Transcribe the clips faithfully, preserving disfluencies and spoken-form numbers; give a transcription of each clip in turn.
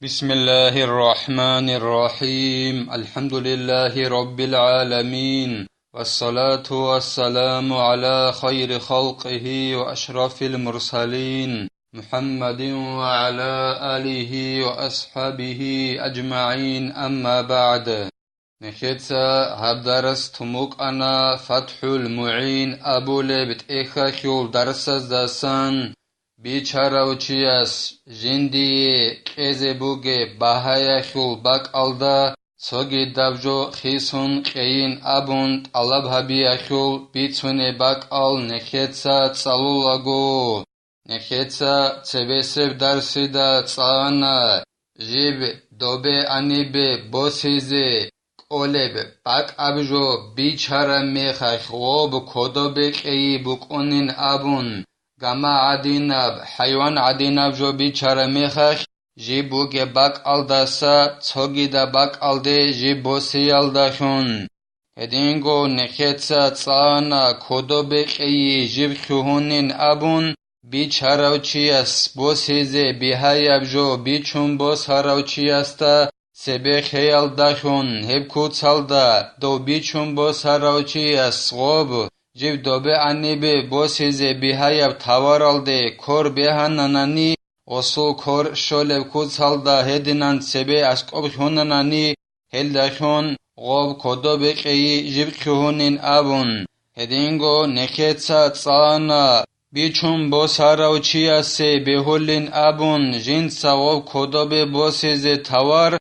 بسم الله الرحمن الرحيم. الحمد لله رب العالمين. والصلاة والسلام على خير خلقه وأشرف المرسلين محمد وعلى آله وأصحابه أجمعين. أما بعد. Нехеца гьаб дарс тумукъана ФатхӀул МугӀин абулеб тӀехьалъул дарсаздасан, бичарав чияс жиндие кьезе бугеб багьаялъул бакӀалда цогидаб жо хисун кьейин абун тӀалаб гьабиялъул бицунеб бакӀал нехеца цӀалулаго. Нехеца цебесеб дарсида цӀана жиб добе-анибе босизе кӀолеб бакӀаб жо бичараб мехалъ гъоб кодобе кьейи букӀунин абун, гама гӀадинаб, хӀайван гӀадинаб жо бичараб мехалъ жиб бугеб бакӀалдаса цогидаб бакӀалде жиб босиялдалъун. Гьединго нехеца цӀана кодобе кьейи жиб лъугьунин абун, бичарав чияс босизе бигьаяб жо бичун босарав чиясда цебе хеялдалъун гьеб куцалда дов бичун босарав чияс гъоб жиб добе-анибе босизе бигьаяб таваралде кор бегьананани, гъосул кор щолеб куцалда гьединан цебе аскӀоб лъунанани, гьелдалъун гъоб кодобе кьейи жиб лъугьунин абун, гьединго нехеца цӀана бичун босарав чиясе бегьулин абун, жинца гъоб кодобе босизе тавар,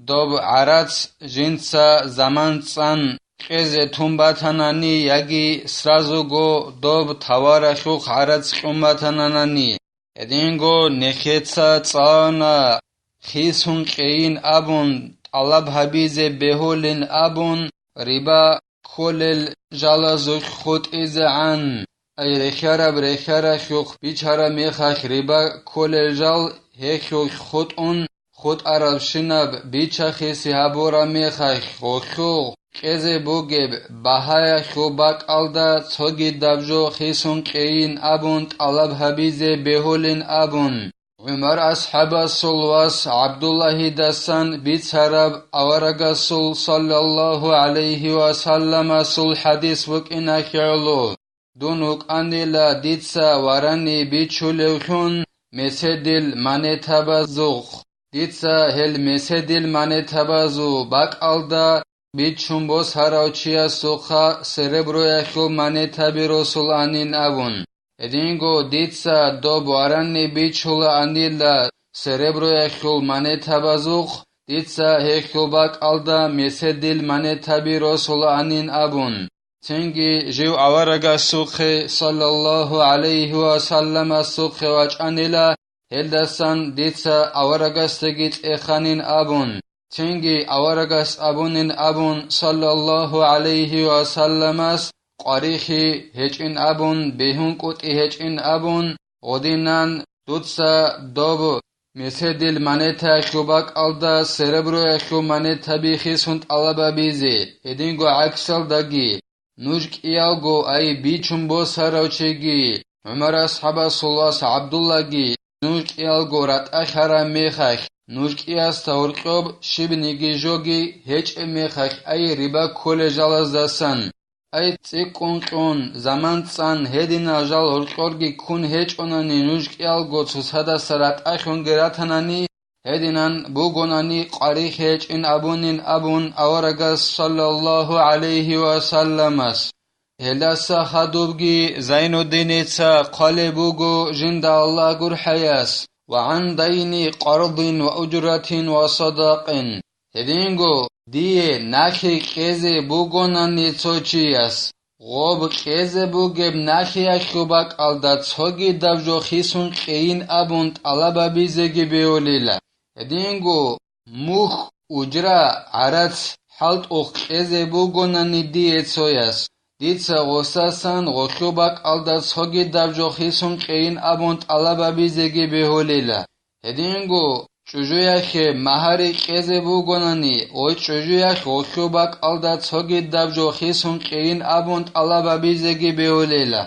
доб гӀарац жинца заман цӀан кьезе тун батанани яги сразуго доб таваралъухъ гӀарац кьун батананани. Гьединго нехеца цӀана хисун кьейин абун, тӀалаб гьабизе бегьулин абун, риба кколел жалазухъ хутӀизегӀан, ай рехьараб рехьаралъухъ бичараб мехалъ риба кколел жал гьелъухъ хутӀун, хутӀарабщинаб бича-хиси гьабураб мехалъ гъолъухъ кьезе бугеб багьаялъул бакӀалда цогидаб жо хисун кьейин абун тӀалаб гьабизе бегьулин абун, ГӀумар асхӀабасул вас ГӀабдуллагьидасан бицараб аварагасул саллаллагьу гӀалайгьи ва салламасул хӀадис букӀиналъе гӀоло, дун вукӀанила дица варани бичулевлъун меседил манетабазухъ. Дица гьел меседил манетабазул бакӀалда бичун босарав чиясухъа сереброялъул манетаби росулаанин абун. Гьединго дица доб варани бичулаанила сереброялъул манетабазухъ, дица гьелъул бакӀалда меседил манетаби росулаанин абун. Цинги жив аварагасухъе, саллаллагьу гӀалайгьи ва салламасухъе вачӀанила, гьелдасан дица аварагасдаги цӀеханин абун, цинги аварагас абунин абун, саллаллагьу гӀалайгьи ва салламас къварихьи гьечӀин абун, бегьун кӀутӀи гьечӀин абун, гъодинан дуца доб меседил манетаялъул бакӀалда сереброялъул манетаби хисун тӀалаб гьабизе, гьединго гӀаксалдаги, нуж кӀиялго, ай, бичун босарав чиги, ГӀумар асхӀабасул вас ГӀабдуллаги, нуж кӀиялго ратӀа хьараб мехалъ, нуж кӀиясда гьоркьоб щибниги жоги гьечӀеб мехалъ, ай, риба кколел жалаздасан, ай, цӀикӀкӀун кьун, заман цӀан гьединал жал гьоркьорги ккун гьечӀонани, нуж кӀиялго цоцадаса ратӀалъунги ратанани, гьединан бугонани къварихь гьечӀин абунин абун аварагас, саллаллагьу гӀалайгьи ва салламас. Гьелдаса хадубги Зайнуддиница хъвалеб буго жинда Аллагь гурхӀаяс: «Ва гӀан дайни къардин ва уджратин ва садакъин». Гьединго дие нахи кьезе бугонани цо чияс, гъоб кьезе бугеб нахиялъул бакӀалда цогидаб жо хисун кьейин абун тӀалаб гьабизеги бегьулила. Гьединго мухь, уджра, гӀарац, хӀалтӀухъ кьезе бугонани дие цояс, дица гъосасан гъолъул бакӀалда цогидаб жо хисун кьейин абун тӀалаб гьабизеги бегьулила. Гьединго чӀужуялъе магьари кьезе бугонани, гъой чӀужуялъ гъолъул бакӀалда цогидаб жо хисун кьейин абун тӀалаб гьабизеги бегьулила.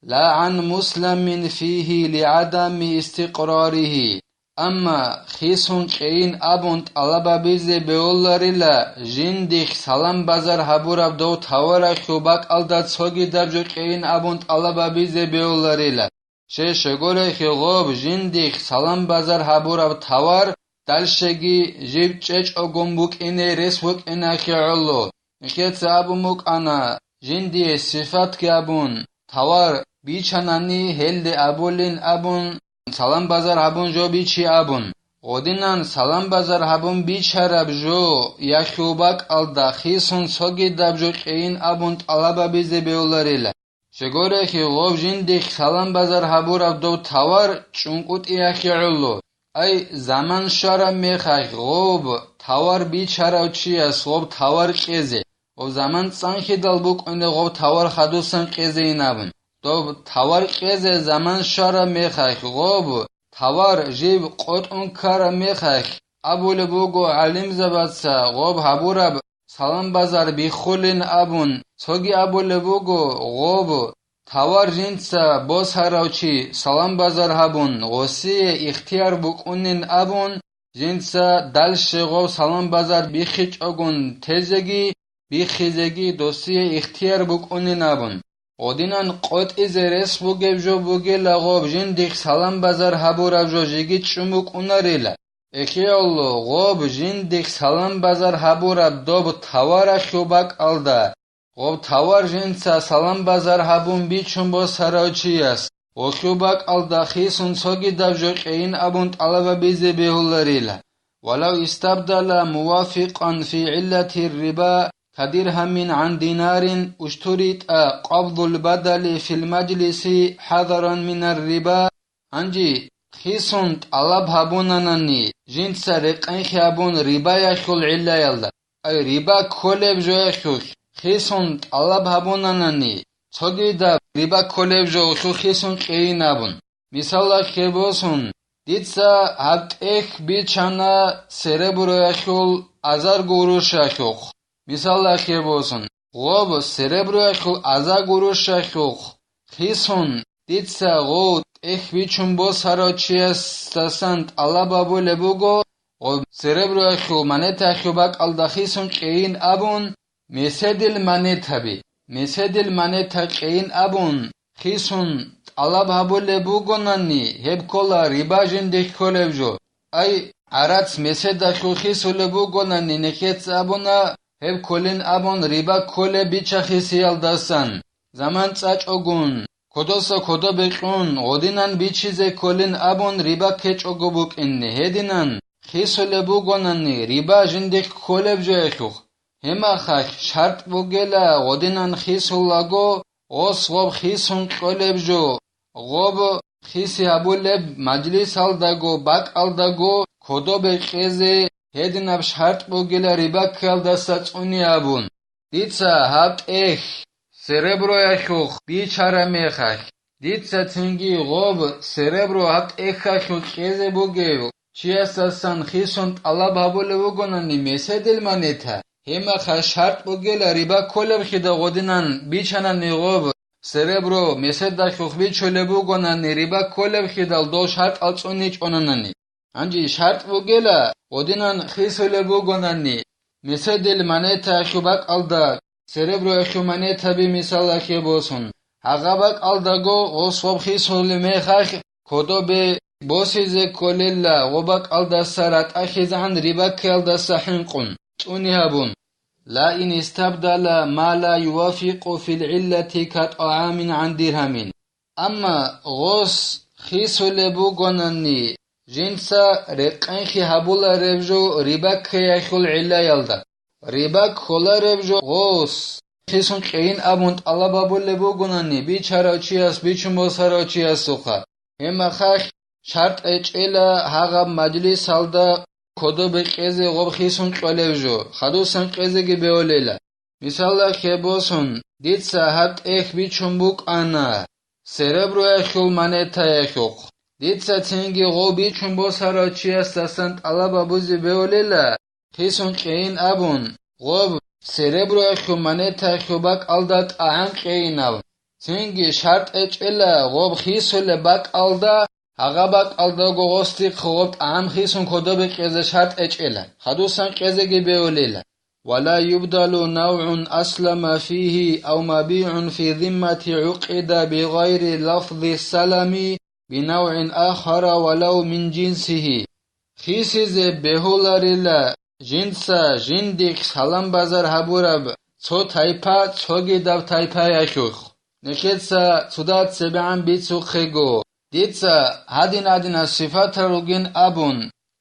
Ла гӀан мусламин фигьи лигӀадами истикъраригьи. Амма хисун кьейин абун тӀалаб гьабизе бегьуларила, жиндихъ салам-базар гьабураб дов таваралъул бакӀалда цогидаб жо кьейин абун тӀалаб гьабизе бегьуларила. Щай гурелъул гъоб жиндихъ салам-базар гьабураб тавар дальщеги жиб чӀечӀогун букӀине рес вукӀинахъе гӀоло. Нижеца абун букӀана, жиндие сифатги абун, тавар бичанани, гьелде абулин абун, салам-базар гьабун жо бичи абун. Гъодинан салам-базар гьабун бичараб жо яхъул бакӀалда хисун цогидаб жо кьейин абун тӀалаб гьабизе бегьуларила. Щай гурелъул гъоб жиндихъ салам-базар гьабураб дов тавар чӀункӀутӀиялъе гӀоло. Ай, заман щвараб мехалъ гъоб тавар бичарав чияс гъоб тавар кьезе, гъоб заман цӀанхьидал букӀунеб гъоб тавар хадусан кьезейин абун. Доб тавар кьезе заман щвараб мехалъ гъоб тавар жиб къотӀун ккараб мехалъ абулеб буго гӀалимзабаца гъоб гьабураб салам-базар биххулин абун, цоги абулеб буго, гъоб тавар жинца босарав чи салам-базар гьабун, гъосие ихтияр букӀунин абун, жинца дальше гъоб салам-базар биххичӀогун тезеги, биххизеги досие ихтияр букӀунин абун. Гъодинан къотӀизе рес бугеб жо бугила гъоб жиндихъ салам-базар гьабураб жо жеги чӀун букӀунарила. Эхиялъул гъоб жиндихъ салам-базар гьабураб доб таваралъул бакӀалда, гъоб тавар жинца салам-базар гьабун бичун босарав чияс гъолъул бакӀалда хисун цогидаб жо кьейин абун тӀалаб гьабизе бегьуларила. Валав истабдала мувафикъан фи гӀиллатир риба кадиргьамин гӀан динарин уштуритӀа къабдул бадали фил мажлиси хӀазаран минар риба. Гьанже хисун тӀалаб гьабунанани, жинца рекъенхъи гьабун рибаялъул гӀиллаялда, ай, риба кколеб жоялъулъ хисун тӀалаб гьабунанани, цогидаб риба кколеб жоялъулъ хисун кьейин абун. Мисалалъе босун, дица гьаб тӀехь бичана сереброялъул азар гурушалъухъ. Мисалалъе босун, гъоб сереброялъул азар гурушалъухъ хисун, дица гъов тӀехь бичун босарав чиясдасан тӀалаб гьабулеб буго, гъоб сереброялъул монетаялъул бакӀалда хисун кьейин абун, меседил монетаби, меседил монета кьейин абун, хисун тӀалаб гьабулеб бугонани, гьеб ккола риба жиндихъ кколеб жо. Ай, гӀарац меседалъул хисулеб бугонани, нижеца абуна, гьеб кколин абун риба кколеб бича-хисиялдасан, заман цӀачӀогун, кодоса кодобе кьун, гъодинан бичизе кколин абун риба ккечӀого букӀине, гьединан хисулеб бугонани, риба жиндихъ кколеб жоялъухъ. Гьебмехалъ шартӀ бугила гъодинан хисулаго, гъос гъоб хисун кьолеб жо, гъоб хиси гьабулеб мажлисалдаго, бакӀалдаго кодобе кьезе гьединаб шартӀ бугила риба ккеялдаса цӀуни абун. Дица гьаб тӀехь сереброялъухъ бичараб мехалъ, дица цинги гъоб серебро гьаб тӀехьалъухъ кьезе бугев чиясдасан хисун тӀалаб гьабулеб бугонани меседил монета, гьебмехалъ шартӀ бугила риба кколебхъидал гъодинан бичанани гъоб серебро меседалъухъ бичулеб бугонани риба кколебхъидал дол шартӀал цӀуничӀонанани. Гьанже шартӀ бугила, гъодинан хисулеб бугонани, меседил монетаялъул бакӀалда, сереброялъул монетаби мисалалъе босун, гьагъа бакӀалдаго гъос гъоб хисулеб мехалъ кодобе босизе кколела, гъоб бакӀалдаса ратӀахизегӀан риба ккеялдаса хӀинкъун, цӀуни гьабун. Ла ин истабдала ма ла ювафикъу фил гӀиллати ка тӀагӀамин гӀан диргьамин. Амма гъос хисулеб бугонани, жинца рекъенхъи гьабулареб жо риба ккеялъул гӀиллаялда, риба кколареб жо гъос хисун кьейин абун тӀалаб гьабулеб бугонани бичарав чияс, бичун босарав чиясухъа, гьебмехалъ шартӀ гьечӀила гьагъаб мажлисалда кодобе кьезе гъоб хисун кьолеб жо, хадусан кьезеги бегьулела. Мисалалъе босун, дица гьаб тӀехь бичун букӀана сереброялъул монетаялъухъ. Дица цинги гъоб бичун босарав чиясдасан тӀалаб гьабузе бегьулела, хисун кьейин абун, гъоб сереброялъул монетаялъул бакӀалда тӀагӀам кьейин абун. Цинги шартӀ гьечӀила гъоб хисулеб бакӀалда гьагъа бакӀалдаго гъосдихъ гъоб тӀагӀам хисун кодобе кьезе шартӀ гьечӀела, хадусан кьезеги бевулела. ولا يبدل نوع أسلم فيه أو مبيع في ذمة عقد بغير لفظ السلم بنوع آخر ولو من جنسه. Хисизе бегьуларила жинца жиндихъ салам-базар гьабураб цо тайпа цогидаб тайпаялъухъ. Нехеца цуда цебегӀан бицухъего, дица гьадин-гьадинаб сифатал ругин абун,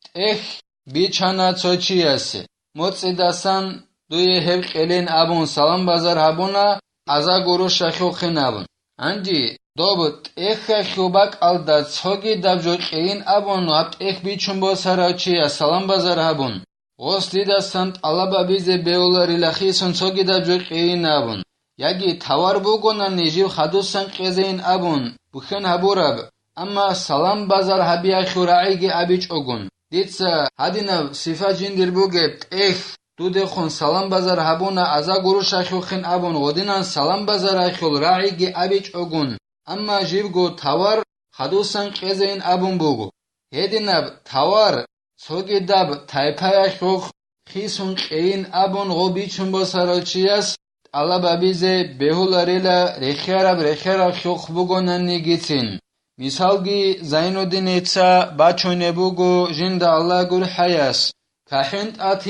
тӀехь бичана цо чиясе, моцӀидасан дуе гьеб кьелин абун салам-базар гьабуна, аза гурущалъухъин абун. Гьанже доб тӀехьалъул бакӀалда цогидаб жо кьейин абун гьаб тӀехь бичун босарав чияс салам-базар гьабун, гъос дидасан тӀалаб гьабизе бевуларила хисун цогидаб жо кьейин абун, яги тавар бугонани жив хадусан кьезейин абун бухьен гьабураб, амма салам-базар гьабиялъул рагӀиги абичӀогун, дица гьадинаб сифат жиндир бугеб тӀехь дудехун салам-базар гьабуна аза гурущалъухъин абун гъодинан салам-базаралъул рагӀиги абичӀогун, амма живго тавар хадусан кьезейин абун буго. Гьединаб тавар цогидаб тайпаялъухъ хисун кьейин абун гъо бичун босарав чияс тӀалаб гьабизе бегьуларила рехиараб рехиаралъухъ бугонанигицин. Мисалги, Зайнуддиница бачунеб буго жинда Аллагь гурхӀаяс: كحنطة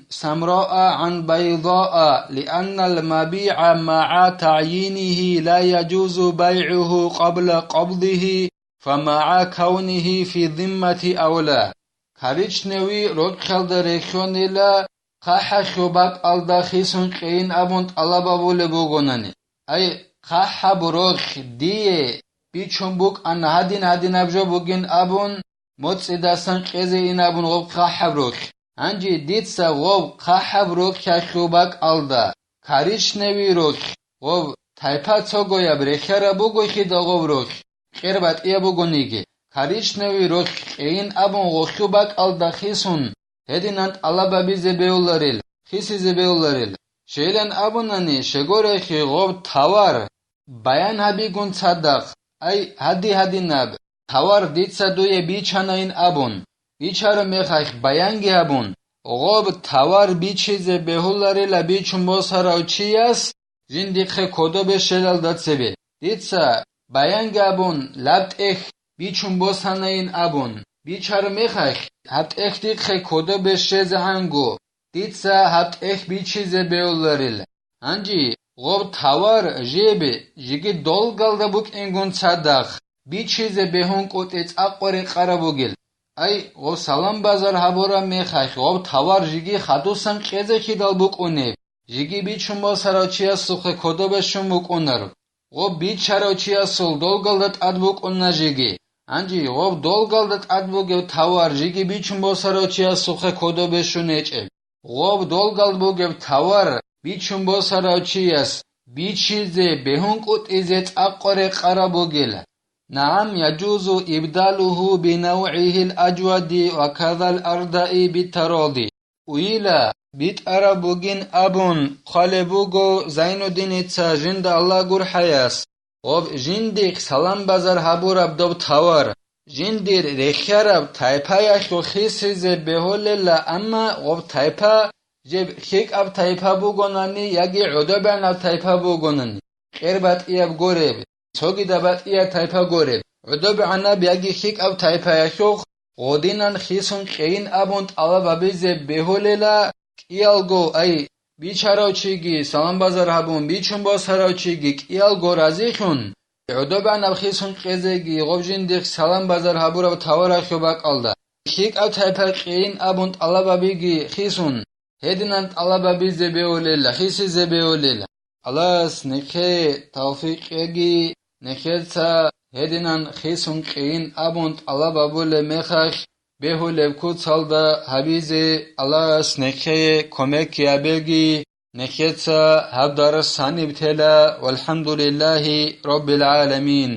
سمراء عن بيضاء لأن المبيع مع تعيينه لا يجوز بيعه قبل قبضه فمع كونه في الذمة أولى. Коричневый рокьалда рехьонила хъахӀалъул бакӀалда хисун кьейин абун тӀалаб гьабулеб бугонани. Ай, хъахӀаб рохь дие бичун букӀана гьадин-гьадинаб жо бугин абун, моцӀидасан кьезейин абун гъоб хъахӀаб рохь. Гьанже дица гъоб хъахӀаб рохьалъул бакӀалда коричневый рохь, гъоб тайпа цогояб рехьараб бугойхъидал гъоб рохь, кьер батӀияб бугониги, коричневый рохь кьейин абун гъолъул бакӀалда хисун, гьединан тӀалаб гьабизе бевуларил, хисизе бевуларил. Щайилан абунани, щегорехи гъоб тавар баян гьабигун цадахъ, ай, гьади-гьадинаб тавар дица дуе бичанайин абун, бичараб мехалъ баянги гьабун, гъоб тавар бичизе бегьуларила бичун босарав чияс жиндихъе кодобе щелалда цебе. Дица баянги гьабун, лаб тӀехь бичун босанайин абун, бичараб мехалъ, гьаб тӀехь дихъе кодобе щезегӀанго, дица гьаб тӀехь бичизе бегьуларила. Гьанже гъоб тавар жеб жеги долгалда букӀингун цадахъ бичизе бегьункӀутӀи цӀакъго рекъараб бугел. Ай, гъоб салам-базар гьабураб мехалъ гъоб тавар жеги хадусан кьезехъидал букӀунеб, жеги бичун босарав чиясухъе кодобе щун букӀунар. Гъоб бичарав чиясул долгалда тӀад букӀуна жеги. Гьанже гъоб долгалда тӀад бугеб тавар жеги бичун босарав чиясухъе кодобе щун гьечӀеб. Гъоб долгал бугеб тавар бичун босарав чияс бичизе бегьункӀутӀизе цӀакъго рекъараб бугела. نعم، يجوز إبداله بنوعه الأجود وكذا الأردأ بالتراضي. Уйила, битӀараб бугин абун хъвалеб буго Зайнуддиница жинда Аллагь гурхӀаяс. Гъоб жиндихъ салам-базар гьабураб доб тавар, жиндир рехьараб тайпаялъул хисизе бегьулела, амма гъоб тайпа жеб хьикӀаб тайпа бугонани яги гӀодобегӀанаб тайпа бугонани, кьер батӀияб гореб, цогидаб батӀияб тайпа гореб, гӀодобегӀанаб яги хьикӀаб тайпаялъухъ гъодинан хисун кьейин абун тӀалаб гьабизе бегьулела, кӀиялго, ай, бичарав чиги, салам-базар гьабун, бичун босарав чиги кӀиялго разилъун, гӀодобегӀанаб хисун кьезеги гъоб жиндихъ салам-базар гьабураб таваралъул бакӀалда, лъикӀаб тайпа кьейин абун тӀалаб гьабиги хисун, гьединан тӀалаб гьабизе бегьулела, хисизе бегьулела. Аллагьас нехее тавфикъ кьеги, нехеца гьединан хисун кьейин абун тӀалаб гьабулеб мехалъ, бегьулеб куцалда гьабизе Аллагьас нехее кумек гьабеги, нехеца гьаб дарс гьаниб тела, валхӀамдулиллагьи раббил гӀаламин.